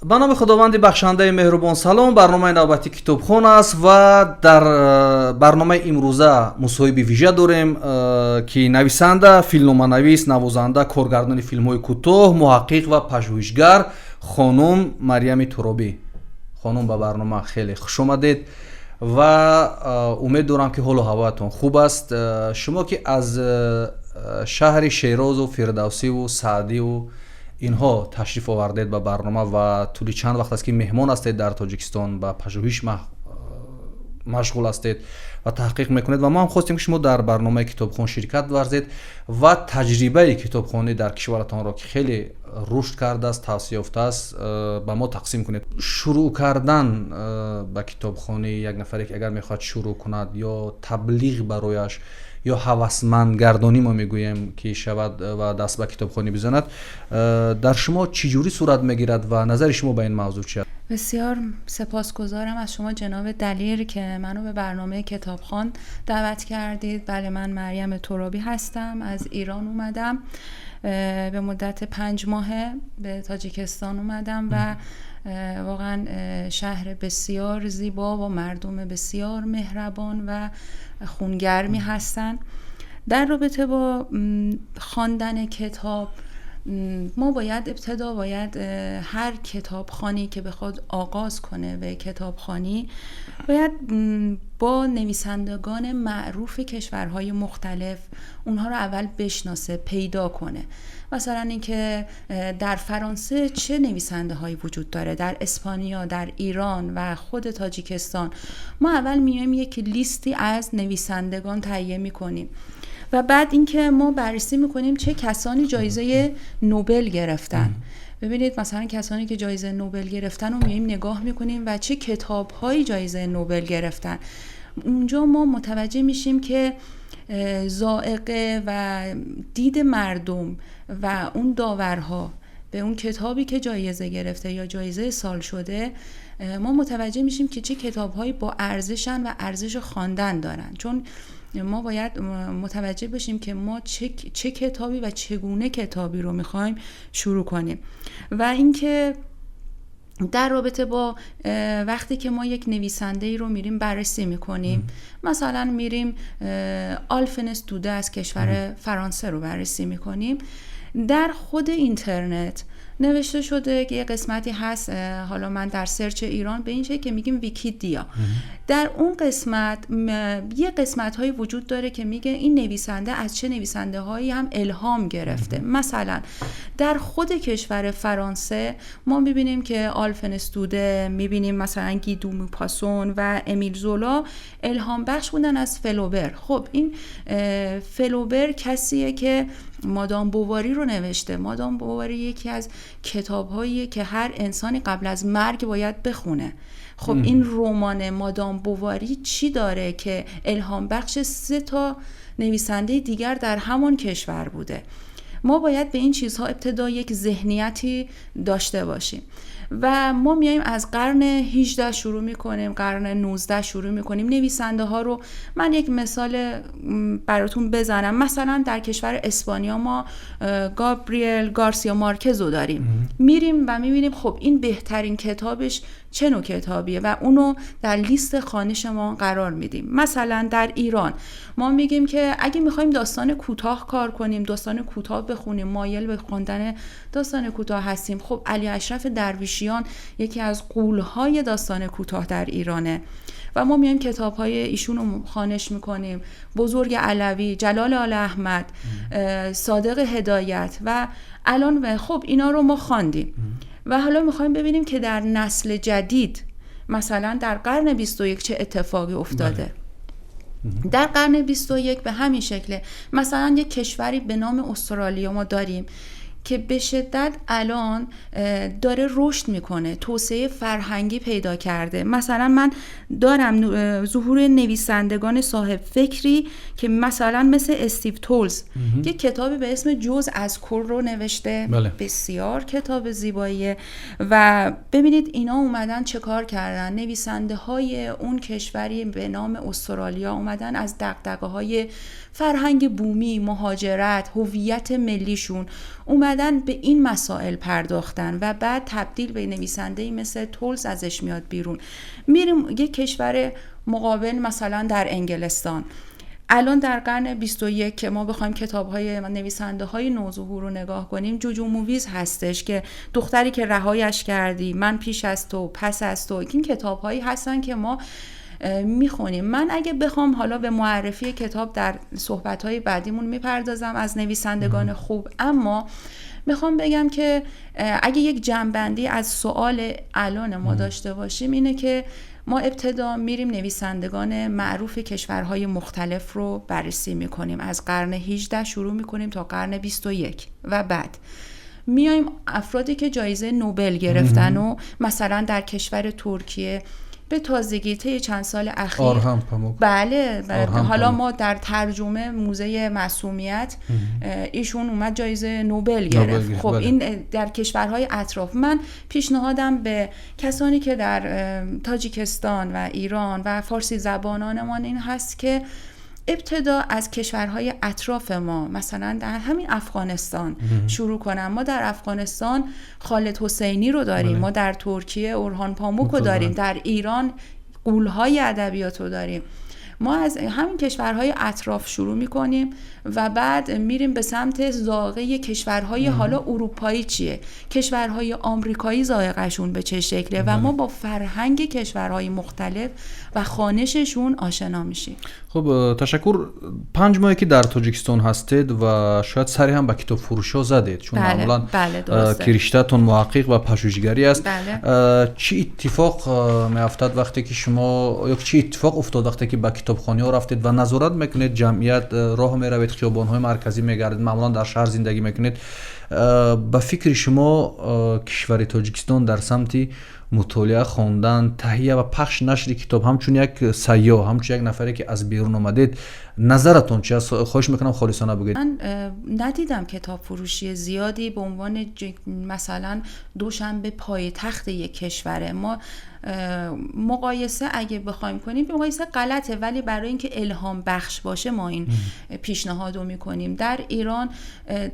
Ба номи Худованди бахшандаи меҳрубон, салом. Барномаи навбати «Китобхон» аст ва дар барномаи имрӯза мусоҳиби вижа дорем, ки нависанда, филмноманавис, навозанда, коргардони филмҳои кӯтоҳ, муҳаққиқ ва пажӯҳишгар хонум Марьями Туробӣ. Хонум, ба барнома хеле хуш омадед ва умед дорам, ки ҳолу ҳавоятон хуб аст. Шумо ки аз шаҳри Шерозу Фирдавсиву Саъдиву инҳо ташриф овардед ба барнома ва тӯли чанд вақт аст, ки меҳмон ҳастед дар Тоҷикистон, ба пажӯҳиш машғул ҳастед ва таҳқиқ мекунед ва мо ҳам хостем, ки шумо дар барномаи «Китобхон» ширкат варзед ва таҷрибаи китобхонӣ дар кишваратонро, ки хеле рушд кардааст, тавсеа ёфтааст, ба мо тақсим кунед. Шурӯъ кардан ба китобхонӣ, як нафаре ки агар мехоҳад шурӯъ кунад ё таблиғ барояш ё ҳавасмандгардонӣ мо мегӯем, ки шавад ва даст ба китобхонӣ бизанад, дар шумо чӣ ҷурӣ сурат мегирад ва назари шумо ба ин мавзӯъ чи аст? بسیار سپاسگزارم از شما جناب دلیر که منو به برنامه کتابخوان دعوت کردید. بله، من مریم ترابی هستم، از ایران اومدم. به مدت 5 ماه به تاجیکستان اومدم و واقعا شهر بسیار زیبا و مردم بسیار مهربان و خونگرمی هستن. در رابطه با خواندن کتاب، ما باید ابتدا باید هر کتابخوانی که بخواد آغاز کنه به کتابخوانی، باید با نویسندگان معروف کشورهای مختلف اونها رو اول بشناسه، پیدا کنه. مثلا اینکه در فرانسه چه نویسنده هایی وجود داره، در اسپانیا، در ایران و خود تاجیکستان. ما اول میایم یک لیستی از نویسندگان تهیه میکنیم و بعد اینکه ما بررسی میکنیم چه کسانی جایزه نوبل گرفتن. ببینید، مثلا کسانی که جایزه نوبل گرفتن رو میایم نگاه میکنیم و چه کتابهایی جایزه نوبل گرفتن. اونجا ما متوجه میشیم که ذائقه و دید مردم و اون داورها به اون کتابی که جایزه گرفته یا جایزه سال شده، ما متوجه میشیم که چه کتابهایی با ارزشن و ارزش خواندن دارن، چون ما باید متوجه بشیم که ما چه کتابی و چگونه کتابی رو میخوایم شروع کنیم. و اینکه در رابطه با وقتی که ما یک نویسنده ای رو میریم بررسی میکنیم، مثلا میریم آلفنس دوده از کشور فرانسه رو بررسی میکنیم، در خود اینترنت نوشته شده که یه قسمتی هست، حالا من در search ایران به این شکل که میگیم ویکیدیا، در اون قسمت یه قسمت هایی وجود داره که میگه این نویسنده از چه نویسنده هایی هم الهام گرفته. مثلا در خود کشور فرانسه ما میبینیم که آلفنس دوده، میبینیم مثلا گی دو موپاسون و امیل زولا الهام بخش بودن از فلوبر. خب، این فلوبر کسیه که مادام بواری رو نوشته. مادام بواری یکی از کتاب‌هاییه که هر انسانی قبل از مرگ باید بخونه. خب، این رمان مادام بواری چی داره که الهام بخش سه تا نویسنده دیگر در همان کشور بوده؟ ما باید به این چیزها ابتدا یک ذهنیتی داشته باشیم و ما میایم از قرن 18 شروع میکنیم، قرن 19 شروع میکنیم نویسنده ها رو. من یک مثال براتون بزنم. مثلا در کشور اسپانیا ما گابریل گارسیا مارکز رو داریم. میریم و میبینیم خب، این بهترین کتابش چه نوع کتابیه و اونو در لیست خوانش ما قرار میدیم. مثلا در ایران ما میگیم که اگه میخوایم داستان کوتاه کار کنیم، داستان کوتاه بخونیم، مایل به خواندن داستان کوتاه هستیم، خب علی اشرف درویشیان یکی از غولهای داستان کوتاه در ایرانه و ما میایم کتاب های ایشون رو خوانش میکنیم. بزرگ علوی، جلال آل احمد، صادق هدایت و الان خب اینا رو ما خواندیم و حالا میخوایم ببینیم که در نسل جدید، مثلا در قرن 21 چه اتفاقی افتاده. در قرن 21 به همین شکله. مثلا یک کشوری به نام استرالیا ما داریم که به شدت الان داره رشد میکنه، توسعه فرهنگی پیدا کرده. مثلا من دارم ظهور نویسندگان صاحب فکری که مثلا مثل استیو تولز، یک کتابی به اسم جزء از کل رو نوشته. بسیار کتاب زیباییه و ببینید اینا اومدن چه کار کردن. نویسنده های اون کشوری به نام استرالیا اومدن از دغدغه های فرهنگ بومی، مهاجرت، هویت ملیشون اومدن. اومدن به این مسائل پرداختن و بعد تبدیل به نویسنده‌ای مثل تولز ازش میاد بیرون. میریم یک کشور مقابل، مثلا در انگلستان الان در قرن 21 که ما بخوایم کتاب‌های نویسنده‌های نوظهور رو نگاه کنیم، جوجو موویز هستش که دختری که رهایش کردی، من پیش از تو پس از تو، این کتاب‌هایی هستن که ما میخونیم. من اگه بخوام حالا به معرفی کتاب در صحبت‌های بعدیمون میپردازم از نویسندگان خوب، اما میخوام بگم که اگه یک جمع‌بندی از سوال الان ما داشته باشیم اینه که ما ابتدا میریم نویسندگان معروف کشورهای مختلف رو بررسی میکنیم، از قرن 18 شروع میکنیم تا قرن 21 و بعد میایم افرادی که جایزه نوبل گرفتن و مثلا در کشور ترکیه به تازگی طی چند سال اخیر آرهان پاموک. بله، حالا ما در ترجمه موزه معصومیت ایشون اومد جایزه نوبل گرفت. خب بله. این در کشورهای اطراف. من پیشنهادم به کسانی که در تاجیکستان و ایران و فارسی زبانانمان این هست که ابتدا از کشورهای اطراف ما، مثلا در همین افغانستان شروع کنم. ما در افغانستان خالد حسینی رو داریم، ما در ترکیه اورهان پاموک رو داریم، در ایران غول‌های ادبیات رو داریم. ما از همین کشورهای اطراف شروع میکنیم و بعد میریم به سمت ذائقه کشورهای حالا اروپایی چیه، کشورهای آمریکایی ذائقه‌شون به چه شکله و ما با فرهنگ کشورهای مختلف و خوانششون آشنا میشیم. خب تشکر. 5 ماهی که در تاجیکستان هستید و شاید سری هم به کتاب فروش‌ها زدید، چون معمولا که رشته‌تون محقق و پژوهشگری است. چی اتفاق میافتاد وقتی که شما یا چی اتفاق افتاد وقتی که به کتابخانه‌ها رفتید و نظارت میکنید، جمعیت راه میروید، خیابان‌های مرکزی میگردید، معمولا در شهر زندگی میکنید، به فکر شما کشور تاجیکستان در سمت مطالعه، خواندن، تهیه و پخش نشر کتاب همچون یک سیاح، همچون یک نفری که از بیرون آمدید، نظرتون چی است؟ خواهش میکنم خالصانه بگید. من ندیدم کتاب فروشی زیادی به عنوان مثلا دوشنبه پایتخت یک کشوره. ما مقایسه اگه بخوایم کنیم مقایسه غلطه، ولی برای اینکه الهام بخش باشه ما این پیشنهاد رو میکنیم. در ایران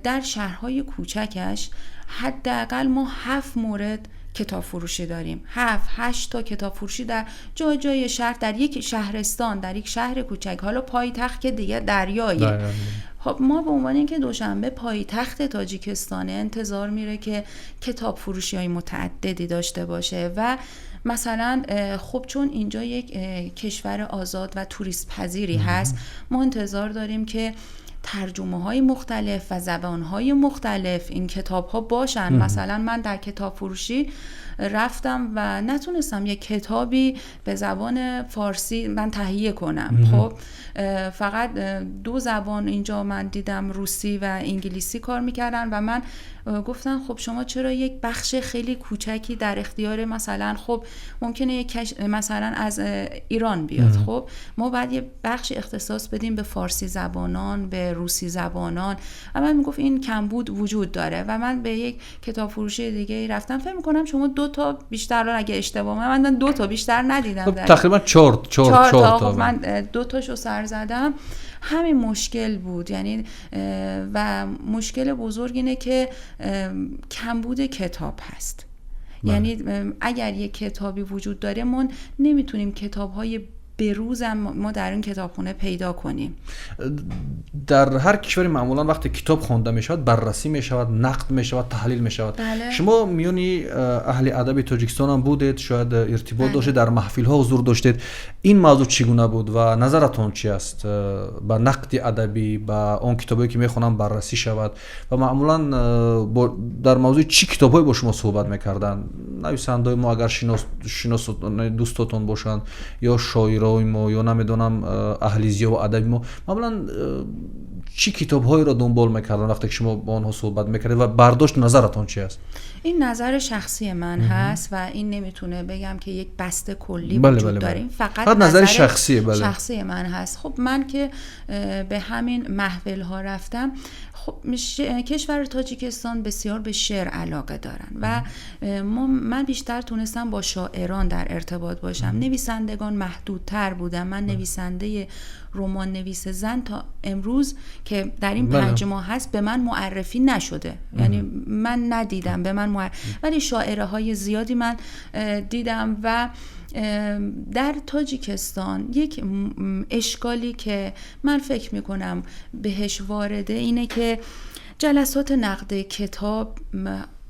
در شهرهای کوچکش حداقل ما 7 مورد کتاب فروشی داریم، 7-8 تا کتاب فروشی در جای جای شهر، در یک شهرستان، در یک شهر کوچک، حالا پایتخت که دیگه دریایه. خب ما به عنوان اینکه دوشنبه پایتخت تاجیکستانه انتظار میره که کتاب فروشی های متعددی داشته باشه و مثلا خب چون اینجا یک کشور آزاد و توریست پذیری هست، ما انتظار داریم که ترجمه های مختلف و زبان های مختلف این کتاب ها باشن. مثلا من در کتاب فروشی رفتم و نتونستم یک کتابی به زبان فارسی من تهیه کنم. خب فقط 2 زبان اینجا من دیدم، روسی و انگلیسی کار میکردن و من گفتم خب شما چرا یک بخش خیلی کوچکی در اختیار مثلا خب ممکنه یک مثلا از ایران بیاد، خب ما باید یه بخش اختصاص بدیم به فارسی زبانان، به روسی زبانان. و من میگفت این کمبود وجود داره و من به یک کتاب فروشی دیگه رفتم، فکر میکنم شما 2 تا بیشتر، اگه اشتباه من 2 تا بیشتر ندیدم، تقریبا 4 تا. خب من 2 تاشو سر زدم. همین مشکل بود، یعنی و مشکل بزرگ اینه که کمبود کتاب هست. یعنی اگر یک کتابی وجود داره ما نمیتونیم کتاب‌های بروزم ما در این کتابخونه پیدا کنیم. در هر کشوری معمولا وقتی کتاب خوانده می شود بررسی می شود، نقد می شود، تحلیل می شود. بله. شما میونی اهل ادب تاجیکستان هم بودید، شاید ارتباط داشتید، در محفل ها حضور داشتید. این موضوع چگونه بود و نظرتون چی است به نقد ادبی، به آن کتابی که میخوانم بررسی شود و معمولا در موضوع چی کتاب‌های با شما صحبت میکردن؟ نویسنده‌های ما اگر شناس دوستاتون باشند یا شاعر ما یا نمیدونم اهل زیا و ادبی ما، معمولا چی کتاب‌هایی را دنبال میکردن وقتی که شما با آنها صحبت میکردید و برداشت نظرتون چی است؟ این نظر شخصی من هست و این نمیتونه بگم که یک بسته کلی وجود داره، فقط نظر شخصی، بله. شخصی من هست. خب من که به همین محفل ها رفتم، خب کشور تاجیکستان بسیار به شعر علاقه دارن و من بیشتر تونستم با شاعران در ارتباط باشم. نویسندگان محدودتر بودم. من نویسنده رمان نویس زن تا امروز که در این 5 ماه هست به من معرفی نشده، یعنی من ندیدم به من ولی شاعره های زیادی من دیدم. و در تاجیکستان یک اشکالی که من فکر میکنم بهش وارده اینه که جلسات نقد کتاب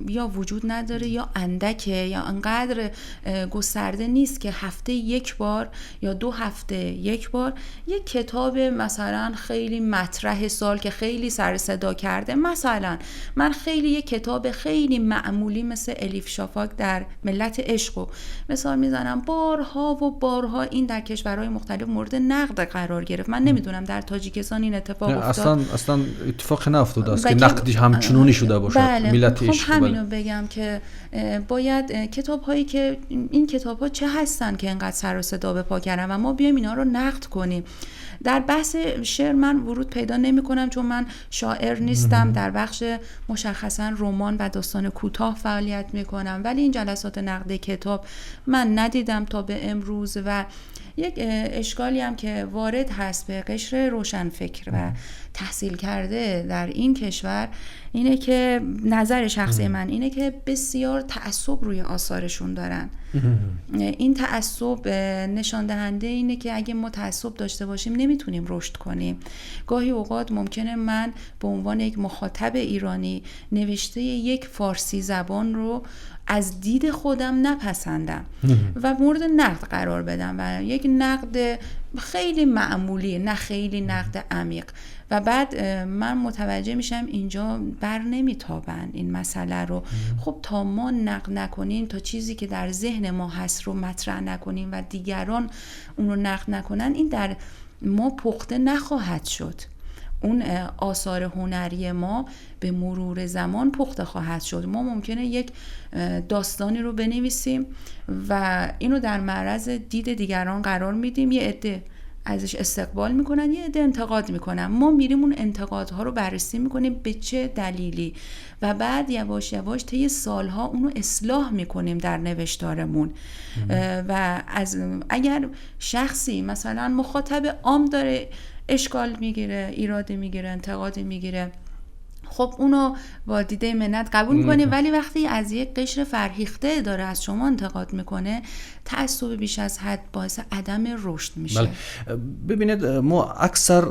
یا وجود نداره یا اندکه یا انقدر گسترده نیست که هفته یک بار یا 2 هفته یک بار یک کتاب مثلا خیلی مطرح سال که خیلی سر صدا کرده، مثلا من خیلی یک کتاب خیلی معمولی مثل الیف شافاک در ملت عشق مثال میزنم، بارها و بارها این در کشورهای مختلف مورد نقد قرار گرفت. من نمیدونم در تاجیکستان این اتفاق افتاد؟ اصلا اتفاق نیفتاده است که نقدی همچنونی شده باشد. بله. ملت عشق. همینو بگم که باید کتاب هایی که این کتاب ها چه هستن که انقدر سر و صدا به پا کردن و ما بیایم اینا رو نقد کنیم. در بحث شعر من ورود پیدا نمی کنم چون من شاعر نیستم، در بخش مشخصا رمان و داستان کوتاه فعالیت می کنم، ولی این جلسات نقد کتاب من ندیدم تا به امروز. و یک اشکالی هم که وارد هست به قشر روشنفکر و تحصیل کرده در این کشور اینه که نظر شخصی من اینه که بسیار تعصب روی آثارشون دارن. این تعصب نشان دهنده اینه که اگه ما تعصب داشته باشیم نمیتونیم رشد کنیم. گاهی اوقات ممکنه من به عنوان یک مخاطب ایرانی نوشته یک فارسی زبان رو از دید خودم نپسندم و مورد نقد قرار بدم و یک نقد خیلی معمولی، نه خیلی نقد عمیق، و بعد من متوجه میشم اینجا بر نمیتابن این مسئله رو. خب تا ما نقد نکنیم، تا چیزی که در ذهن ما هست رو مطرح نکنیم و دیگران اون رو نقد نکنن، این در ما پخته نخواهد شد. اون آثار هنری ما به مرور زمان پخته خواهد شد. ما ممکنه یک داستانی رو بنویسیم و اینو در معرض دید دیگران قرار میدیم، یه عده ازش استقبال میکنن، یه عده انتقاد میکنن. ما میریم اون انتقادها رو بررسی میکنیم به چه دلیلی، و بعد یواش یواش طی سالها اونو اصلاح میکنیم در نوشتارمون. و از اگر شخصی مثلا مخاطب عام داره اشکال میگیره، ایراد میگیره، انتقاد میگیره، خب اونو با دیده منت قبول میکنه، ولی وقتی از یک قشر فرهیخته داره از شما انتقاد میکنه، تعصب بیش از حد باعث عدم رشد میشه. بله. ببینید ما اکثر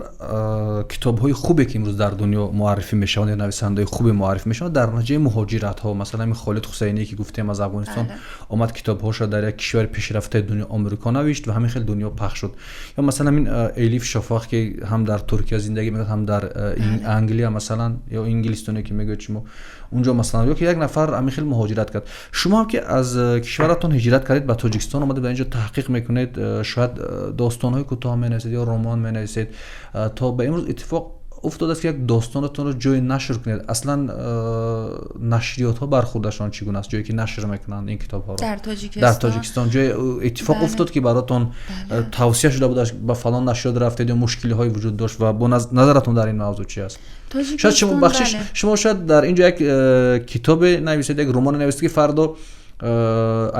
کتاب‌های خوبی که امروز در دنیا معرفی میشوند یا نویسنده‌های خوبی معرفی میشوند در نتیجه مهاجرت‌ها، مثلا این خالد حسینی که گفتیم از افغانستان آمد کتاب‌هاش را در یک کشور پیشرفته دنیا آمریکا نوشت و همین خیلی دنیا پخش شد. یا مثلا این الیف شافاق که هم در ترکیه زندگی میکرد هم در انگلیا مثلا یا انگلیستونه که میگه شما اونجا مثلا، یا که یک نفر همین خیلی مهاجرت کرد. شما هم که از کشورتون هجرت کردید به تاجیکستان آمدید و اینجا تحقیق میکنید، شاید داستان‌های کوتاه می‌نویسید یا رمان می‌نویسید، تا به امروز اتفاق افتاده است که یک داستانتون رو جای نشر کنید. اصلا نشریات ها برخوردشان چگونه است؟ جایی که نشر میکنن این کتاب ها رو در تاجیکستان، در تاجیکستان جای اتفاق افتاد که براتون توصیه شده بود به فلان نشریات رفتید یا مشکلی های وجود داشت و با نظرتون در این موضوع چی است؟ شاید شما بخشش شما شاید در اینجا یک کتاب نویسید، یک رمان نویسید که فردا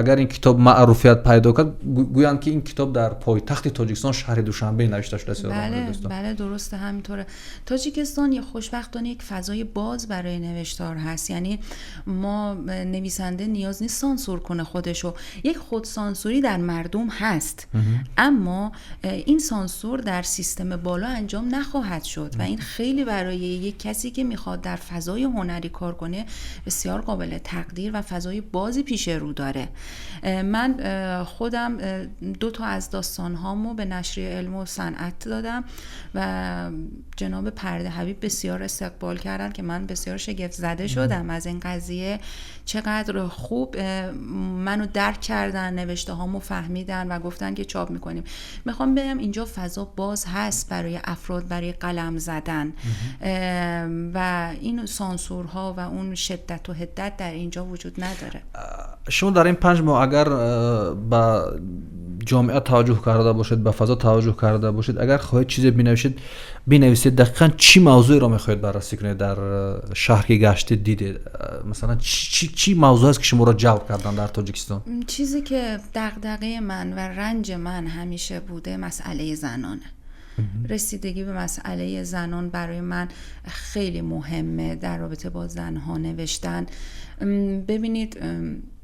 агар ин китоб маъруфият пайдо кард, гӯянд ки ин китоб дар пойтахти Тоҷикистон шаҳри Душанбе навишта шудааст. بله بله درسته، همینطوره. تاجیکستان یه خوشبختانه یک فضای باز برای نوشتار هست، یعنی ما نویسنده نیاز نیست سانسور کنه خودشو، یک خودسانسوری در مردم هست، اما این سانسور در سیستم بالا انجام نخواهد شد و این خیلی برای یک کسی که میخواد در فضای هنری کار کنه بسیار قابل تقدیر و فضای بازی پیش رو داره. من خودم 2 تا از داستانهامو به نشریه علم و صنعت دادم و جناب پرده حبیب بسیار استقبال کردن که من بسیار شگفت زده شدم از این قضیه، چقدر خوب منو درک کردن، نوشته هامو فهمیدن و گفتن که چاپ میکنیم. میخوام بگم اینجا فضا باز هست برای افراد برای قلم زدن و این سانسورها و اون شدت و حدت در اینجا وجود نداره. شما در این 5 ماه اگر به جامعه توجه کرده باشید، به فضا توجه کرده باشید، اگر خواهید چیزی بنویسید، دقیقاً چی موضوعی را میخواهید بررسی کنید؟ در شهر که گشتید دیدید مثلا چی موضوع است که شما را جلب کردن در تاجیکستان؟ چیزی که دغدغه من و رنج من همیشه بوده مسئله زنانه. رسیدگی به مسئله زنان برای من خیلی مهمه، در رابطه با زنها نوشتن. ببینید،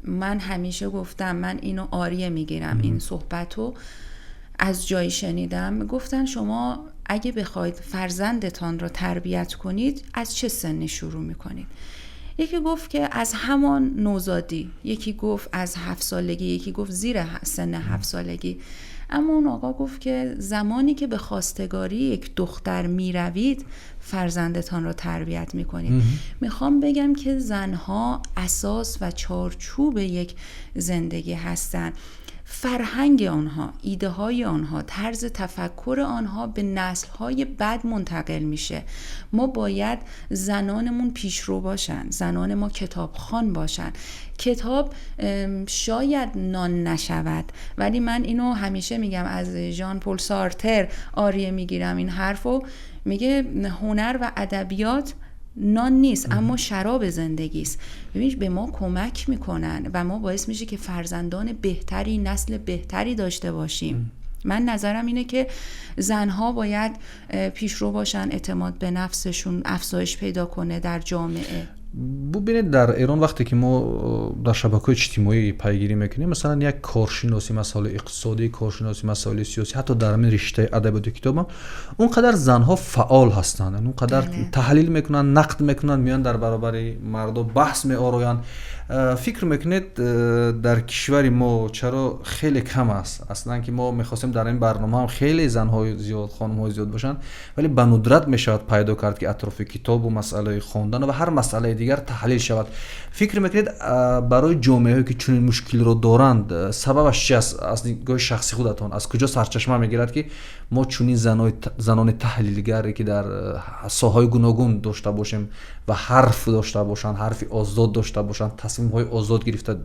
من همیشه گفتم، من اینو عاریه میگیرم، این صحبتو از جایی شنیدم، گفتن شما اگه بخواید فرزندتان را تربیت کنید از چه سنی شروع میکنید؟ یکی گفت که از همان نوزادی، یکی گفت از 7 سالگی، یکی گفت زیر سن 7 سالگی. اما اون آقا گفت که زمانی که به خواستگاری یک دختر میروید فرزندتان را تربیت میکنید. میخوام بگم که زنها اساس و چارچوب یک زندگی هستند. فرهنگ آنها، ایده های آنها، طرز تفکر آنها به نسل های بعد منتقل میشه. ما باید زنانمون پیشرو باشن، زنان ما کتابخوان باشن. کتاب شاید نان نشود، ولی من اینو همیشه میگم، از ژان پل سارتر آریه میگیرم این حرفو، میگه هنر و ادبیات نان نیست اما شراب زندگی است. ببینید، به ما کمک میکنن و ما باعث میشه که فرزندان بهتری، نسل بهتری داشته باشیم. من نظرم اینه که زنها باید پیشرو باشن، اعتماد به نفسشون افزایش پیدا کنه در جامعه. ببینید، در ایران وقتی که ما در شبکه‌های اجتماعی پیگیری میکنیم، مثلا یک کارشناسی مسائل اقتصادی، کارشناسی مسائل سیاسی، حتی در همین رشته ادبیات و کتاب هم اونقدر زنها فعال هستند، اونقدر تحلیل میکنن، نقد میکنن، میان در برابر مردم بحث میآرایند. فکر میکنید در کشور ما چرا خیلی کم است؟ اصلا که ما میخواستیم در این برنامه هم خیلی زنهای زیاد، خانمهای زیاد باشن، ولی به ندرت میشود پیدا کرد که اطراف کتاب و مسئله خواندن و هر مسئله دیگر تحلیل شود. فکر میکنید برای جامعه که چنین مشکل رو دارند سببش چی است؟ از نگاه شخصی خودتان از کجا سرچشمه میگیرد که ما چنین زنان تحلیلگری که در ساحه‌های گوناگون داشته باشیم و حرف داشته باشند، حرف آزاد داشته باشند، تصمیم های آزاد گرفته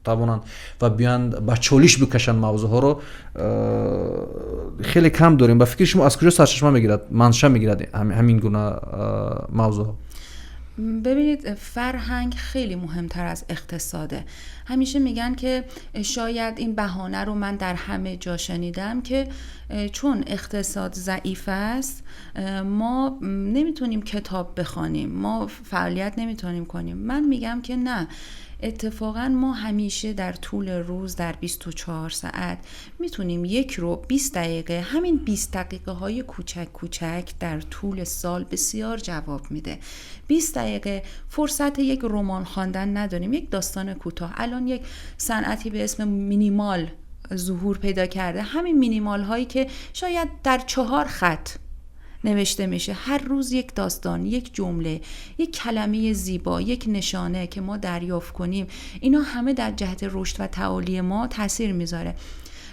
توانند و بیان با چالش بکشند موضوع ها رو خیلی کم داریم. با فکر شما از کجا سرچشمه میگیرد، منشأ میگیرد همین گونه موضوع؟ ببینید، فرهنگ خیلی مهمتر از اقتصاده. همیشه میگن که شاید این بهانه رو من در همه جا شنیدم که چون اقتصاد ضعیف است ما نمیتونیم کتاب بخوانیم، ما فعالیت نمیتونیم کنیم. من میگم که نه، اتفاقا ما همیشه در طول روز در 24 ساعت میتونیم یک رو 20 دقیقه، همین 20 دقیقه های کوچک کوچک در طول سال بسیار جواب میده. 20 دقیقه فرصت یک رمان خواندن نداریم، یک داستان کوتاه. الان یک صنعتی به اسم مینیمال ظهور پیدا کرده، همین مینیمال هایی که شاید در 4 خط نوشته میشه، هر روز یک داستان، یک جمله، یک کلمه زیبا، یک نشانه که ما دریافت کنیم، اینا همه در جهت رشد و تعالی ما تاثیر میذاره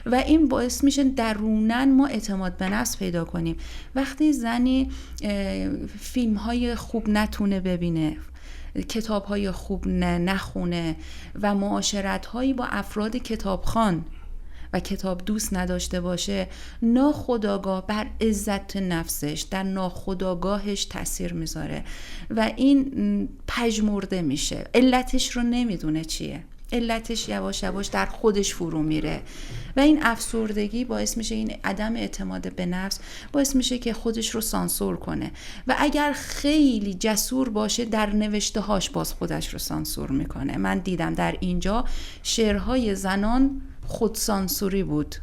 و این باعث میشه درونن ما اعتماد به نفس پیدا کنیم. وقتی زنی فیلم های خوب نتونه ببینه، کتاب های خوب نخونه و معاشرت هایی با افراد کتابخوان و کتاب دوست نداشته باشه، ناخودآگاه بر عزت نفسش، در ناخودآگاهش تاثیر میذاره و این پژمرده میشه. علتش رو نمیدونه چیه، علتش یواش یواش در خودش فرو میره و این افسردگی باعث میشه، این عدم اعتماد به نفس باعث میشه که خودش رو سانسور کنه و اگر خیلی جسور باشه در نوشته هاش باز خودش رو سانسور میکنه. من دیدم در اینجا شعرهای زنان خودسانسوری بود،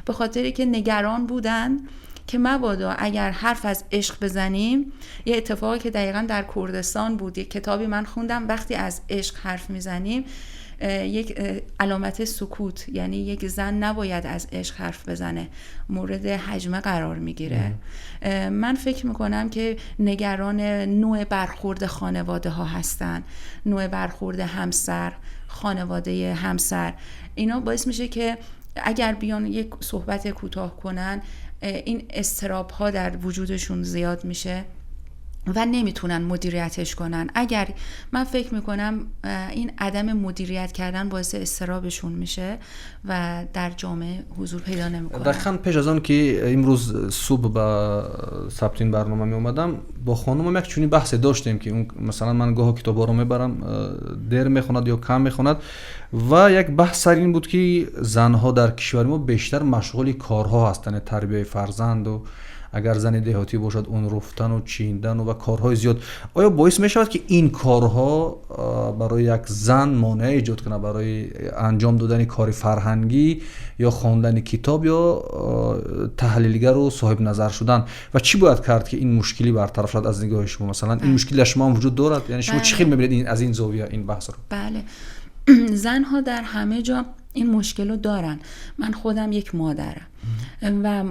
به خاطری که نگران بودن که مبادا اگر حرف از عشق بزنیم، یه اتفاقی که دقیقاً در کردستان بود، یه کتابی من خوندم، وقتی از عشق حرف میزنیم یک علامت سکوت، یعنی یک زن نباید از عشق حرف بزنه، مورد هجمه قرار میگیره. من فکر میکنم که نگران نوع برخورد خانواده ها هستن، نوع برخورد همسر، خانواده همسر، اینا باعث میشه که اگر بیان یک صحبت کوتاه کنن این اضطراب ها در وجودشون زیاد میشه و نمیتونن مدیریتش کنن. اگر من فکر میکنم این عدم مدیریت کردن باعث اضطرابشون میشه و در جامعه حضور پیدا نمیکنن. دقیقاً پیش از آن که امروز صبح به ثبت این برنامه می اومدم با خانومم یک چنین بحثی داشتیم که اون مثلا من گاه کتابا رو میبرم دیر میخوند یا کم میخوند و یک بحث سر این بود که زنها در کشور ما بیشتر مشغول کارها هستند، تربیه فرزند و Агар зани деҳотӣ бошад, он руфтану чидану ва корҳои зиёд, оё боис мешавад, ки ин корҳо барои як зан монеа эҷод кунад барои анҷом додани кори фарҳангӣ ё хондани китоб ё таҳлилгару соҳибназар шудан? Ва чӣ бояд кард, ки ин мушкилӣ бартараф шавад аз нигоҳи шумо? Масалан, ин мушкил дар шумо ҳам вуҷуд дорад? Яъне шумо чӣ хел мебинед аз ин зовия ин баҳсро? Бале, занҳо дар ҳама ҷо ин мушкил رو دارن. من خودم یک مادرم و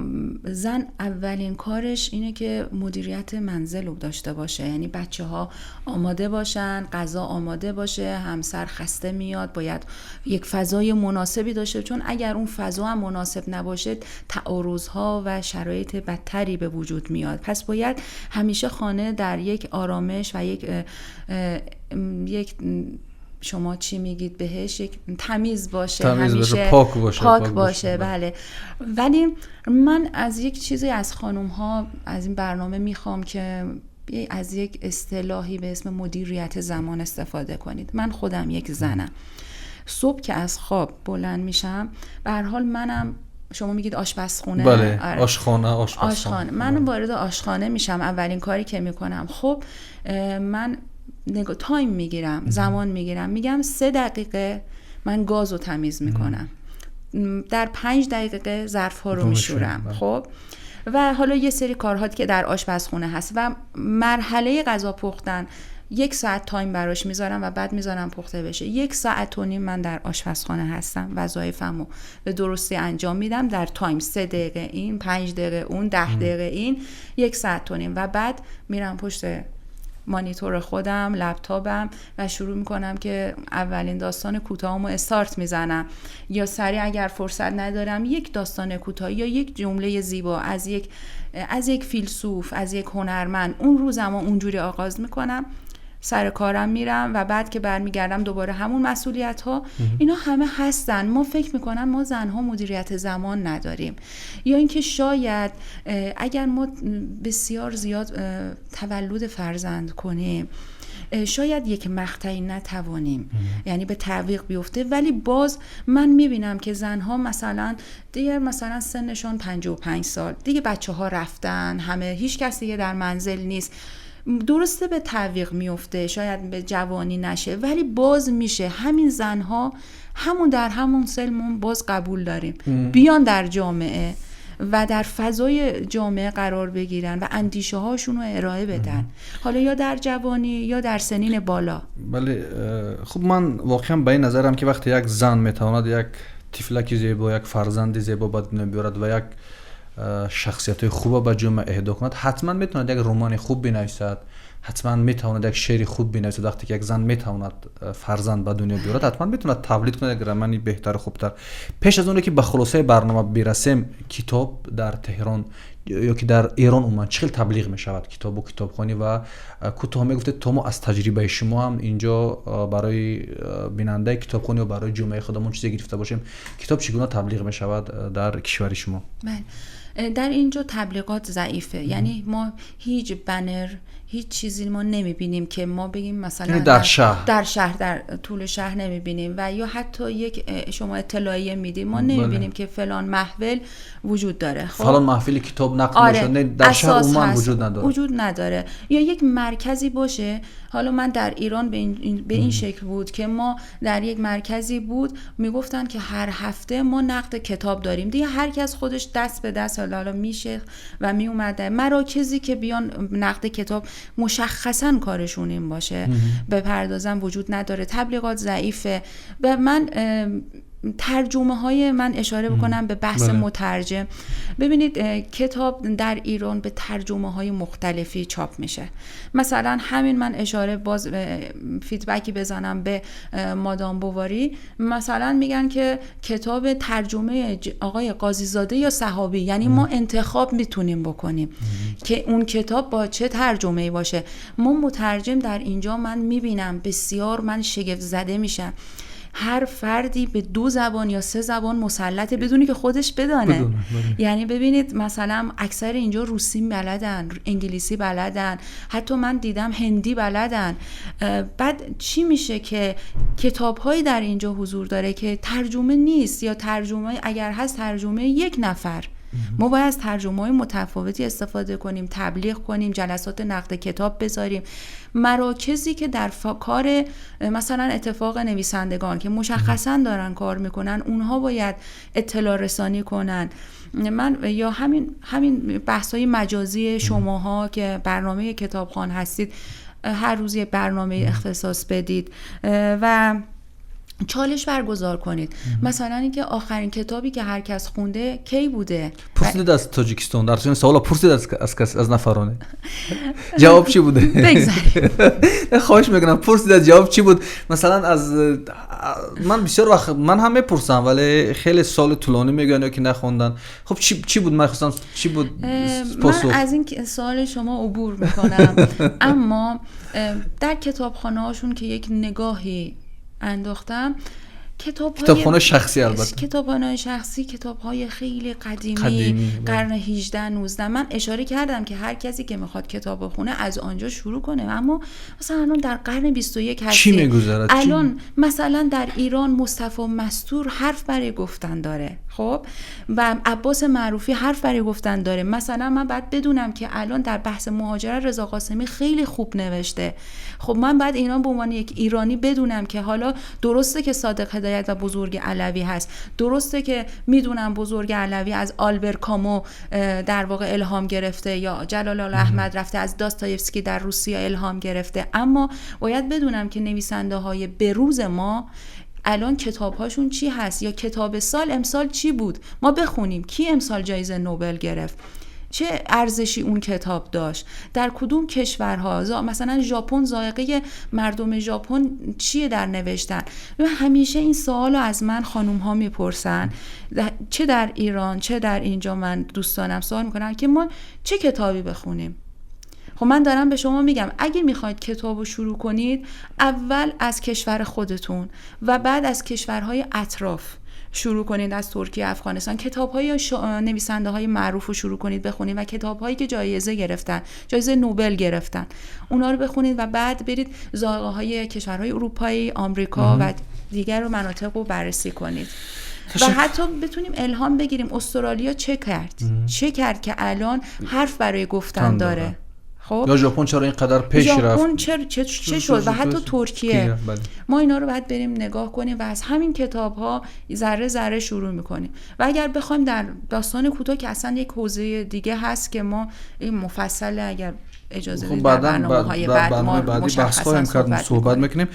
زن اولین کارش اینه که مدیریت منزل رو داشته باشه، یعنی بچه ها آماده باشن، غذا آماده باشه، همسر خسته میاد، باید یک فضای مناسبی داشته، چون اگر اون فضا هم مناسب نباشه تعارض ها و شرایط بدتری به وجود میاد. پس باید همیشه خانه در یک آرامش و یک شما چی میگید بهش، یک تمیز باشه، تمیز همیشه باشه، پاک باشه، پاک پاک باشه. باشه. بله، ولی من از یک چیزی از خانم ها از این برنامه میخوام که از یک اصطلاحی به اسم مدیریت زمان استفاده کنید. من خودم یک زنم، صبح که از خواب بلند میشم، به هر حال منم، شما میگید آشپزخونه، بله. آره. آشخانه، آشپزخانه. آشخانه. من وارد آشخانه میشم، اولین کاری که میکنم، خب من نگاه time میگیرم، زمان میگیرم، میگم 3 دقیقه من گاز رو تمیز میکنم، در 5 دقیقه ظرف ها رو رو میشورم، میشورم. بله. خب و حالا یه سری کارها که در آشپزخونه هست و مرحله غذا پختن، یک ساعت time براش میذارم و بعد میذارم پخته بشه. یک ساعت و نیم من در آشپزخانه هستم، وظایفمو به درستی انجام میدم در time، 3 دقیقه این، 5 دقیقه اون، 10 دقیقه این، یک ساعت و نیم و بعد میرم پشت مانیتور خودم، لپتاپم و شروع میکنم که اولین داستان کوتاهمو استارت میزنم یا سریع اگر فرصت ندارم یک داستان کوتاه یا یک جمله زیبا از یک فیلسوف، از یک هنرمند. اون روزمو اونجوری آغاز میکنم، سر کارم میرم و بعد که برمیگردم دوباره همون مسئولیت ها، اینا همه هستن. ما فکر میکنم ما زنها مدیریت زمان نداریم یا اینکه شاید اگر ما بسیار زیاد تولد فرزند کنیم، شاید یک مقطعی نتوانیم، یعنی به تعویق بیفته. ولی باز من میبینم که زنها مثلا دیگه مثلا سنشان 55 سال، دیگه بچه ها رفتن همه، هیچ کس دیگه در منزل نیست، درسته به تعویق میفته، شاید به جوانی نشه، ولی باز میشه همین زنها همون در همون سن باز قبول داریم بیان در جامعه و در فضای جامعه قرار بگیرن و اندیشه هاشون رو ارائه بدن، حالا یا در جوانی یا در سنین بالا. بله، خب من واقعا به این نظرم که وقتی یک زن میتواند یک طفلک زیبا، یک فرزند زیبا به دنیا بیارد و یک شخصیت خوب به جامعه اهدا کند، حتما میتواند یک رمان خوب بنویسد، حتما میتواند یک شعر خوب بنویسد. وقتی که یک زن میتواند فرزند به دنیا بیارد، حتما میتواند تولید کند یک رمان بهتر و خوبتر. پیش از اون که به خلاصه برنامه برسیم، کتاب در تهران یا که در ایران عموما چه خیلی تبلیغ میشود کتاب و کتابخوانی و کوتاه میگفتید تا ما از تجربه شما هم اینجا برای بیننده کتابخوانی و برای جامعه خودمون چیزی گرفته باشیم. کتاب چگونه تبلیغ میشود در کشور شما؟ بله، در اینجا تبلیغات ضعیفه، یعنی ما هیچ بنر، هیچ چیزی ما نمیبینیم که ما بگیم مثلا یعنی در شهر؟ در شهر، در طول شهر نمیبینیم و یا حتی یک شما اطلاعیه میدیم، ما نمیبینیم که فلان محفل وجود داره. خب فلان محفل کتاب نقد میشه، در شهر اساس عموما هست. وجود نداره. وجود نداره یا یک مرکزی باشه. حالا من در ایران به این شکل بود که ما در یک مرکزی بود، میگفتن که هر هفته ما نقد کتاب داریم، دیگه هر کس خودش دست به دست حالا میشه و میومده. مراکزی که بیان نقد کتاب مشخصا کارشون این باشه بپردازن وجود نداره، تبلیغات ضعیفه و من ترجمه های من اشاره بکنم به بحث مترجم. ببینید، کتاب در ایران به ترجمه های مختلفی چاپ میشه. مثلا همین من اشاره باز feedback ی بزنم به مادام بواری، مثلا میگن که کتاب ترجمه آقای قاضیزاده یا سحابی، یعنی ما انتخاب میتونیم بکنیم که اون کتاب با چه ترجمه باشه. ما مترجم در اینجا من میبینم، بسیار من شگفت زده میشم، هر فردی به دو زبان یا سه زبان مسلطه بدون اینکه خودش بدانه. بدونه، بله. یعنی ببینید، مثلا اکثر اینجا روسی بلدن، انگلیسی بلدن، حتی من دیدم هندی بلدن. بعد چی میشه که کتابهایی در اینجا حضور داره که ترجمه نیست یا ترجمه اگر هست ترجمه یک نفر ما باید از ترجمه‌های متفاوتی استفاده کنیم، تبلیغ کنیم، جلسات نقد کتاب بذاریم، مراکزی که در کار مثلا اتفاق نویسندگان که مشخصا دارن کار میکنن اونها باید اطلاع رسانی کنن. من یا همین بحث‌های مجازی شماها که برنامه کتابخوان هستید، هر روز یه برنامه اختصاص بدید و چالش برگزار کنید. مثلا اینکه آخرین کتابی که هر کس خونده کی بوده. پرسید از تاجیکستان در این سوالا پرسید از کس از نفرانه جواب چی بوده؟ خواهش میکنم پرسید از جواب چی بود. مثلا از من بسیار وقت من هم میپرسم ولی خیلی سال طولانی میگن که نخوندن. خب چی بود؟ من خواستم چی بود پاسخ؟ من از این سوال شما عبور میکنم. اما در کتابخانه هاشون که یک نگاهی انداختم، کتابخانه شخصی، البته کتابخانه شخصی، کتاب‌های خیلی قدیمی قرن 18 19. من اشاره کردم که هر کسی که میخواد کتاب بخونه از آنجا شروع کنه، اما مثلا الان در قرن 21 هستیم، چی میگذرد؟ الان مثلا در ایران مصطفی مستور حرف برای گفتن داره، خب، و عباس معروفی حرف برای گفتن داره. مثلا من باید بدونم که الان در بحث مهاجرت رضا قاسمی خیلی خوب نوشته. خب من باید اینا به عنوان یک ایرانی بدونم که حالا درسته که صادق هدایت و بزرگ علوی هست، درسته که میدونم بزرگ علوی از آلبر کامو در واقع الهام گرفته یا جلال آل احمد رفته از داستایفسکی در روسیه الهام گرفته، اما باید بدونم که نویسنده های بروز ما الان کتاب‌هاشون چی هست، یا کتاب سال امسال چی بود ما بخونیم، کی امسال جایزه نوبل گرفت، چه ارزشی اون کتاب داشت، در کدوم کشورها، مثلا ژاپن، ذائقه مردم ژاپن چیه در نوشتن. همیشه این سوالو از من خانوم ها میپرسن، چه در ایران چه در اینجا من دوستانم سوال میکنن که ما چه کتابی بخونیم. خب من دارم به شما میگم اگه میخواید کتابو شروع کنید اول از کشور خودتون و بعد از کشورهای اطراف شروع کنید، از ترکیه، افغانستان، کتاب‌های نویسنده‌های معروف رو شروع کنید بخونید و کتاب‌هایی که جایزه گرفتن، جایزه نوبل گرفتن، اونا رو بخونید و بعد برید ذائقه‌های کشورهای اروپایی، آمریکا و دیگر مناطق رو بررسی کنید و حتی بتونیم الهام بگیریم استرالیا چه کرد، چه کرد که الان حرف برای گفتن داره. خب یا ژاپن چرا اینقدر پیش رفت، ژاپن چه شد و حتی ترکیه. ما اینا رو باید بریم نگاه کنیم و از همین کتاب ها ذره ذره شروع میکنیم. و اگر بخوایم در داستان کوتاه که اصلا یک حوزه دیگه هست که ما این مفصله، اگر اجازه بدید در برنامه‌های بعد ما مشخصا صحبت میکنیم.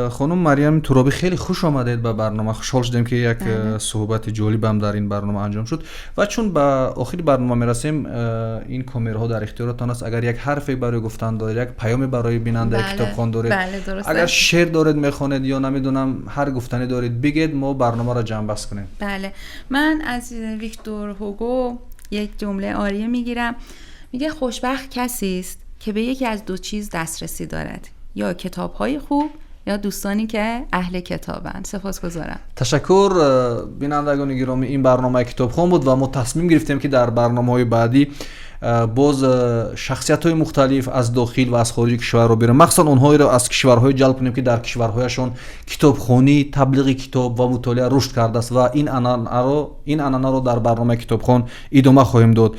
خانم مریم ترابی خیلی خوش آمدید به برنامه، خوشحال شدیم که یک صحبت جالب هم در این برنامه انجام شد و چون به آخر برنامه میرسیم این کامرها در اختیارتان است، اگر یک حرفی برای گفتن دارید، یک پیامی برای بیننده کتابخوان دارید، اگر شعر دارید میخوانید یا نمیدونم هر گفتنی دارید بگید، ما برنامه را جمع بست کنیم. بله، من از ویکتور هوگو یک جمله عاریه میگیرم، میگه خوشبخت کسی است که به یکی از دو چیز دسترسی دارد، یا کتاب‌های خوب یا دوستانی که اهل کتابند. سپاسگزارم. تشکر. بینندگان گرامی، این برنامه کتابخوان بود و ما تصمیم گرفتیم که در برنامه‌های بعدی باز شخصیت‌های مختلف از داخل و از خارج کشور رو بیاریم، مخصوصا اونهایی رو از کشورهای جلب کنیم که در کشورهایشون کتابخوانی، تبلیغ کتاب و مطالعه رشد کرده است و این عنعنه رو در برنامه کتابخوان ادامه خواهیم داد.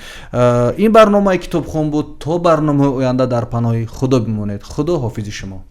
این برنامه کتابخوان بود. تا برنامه آینده در پناه خدا بمونید. خدا حافظ شما.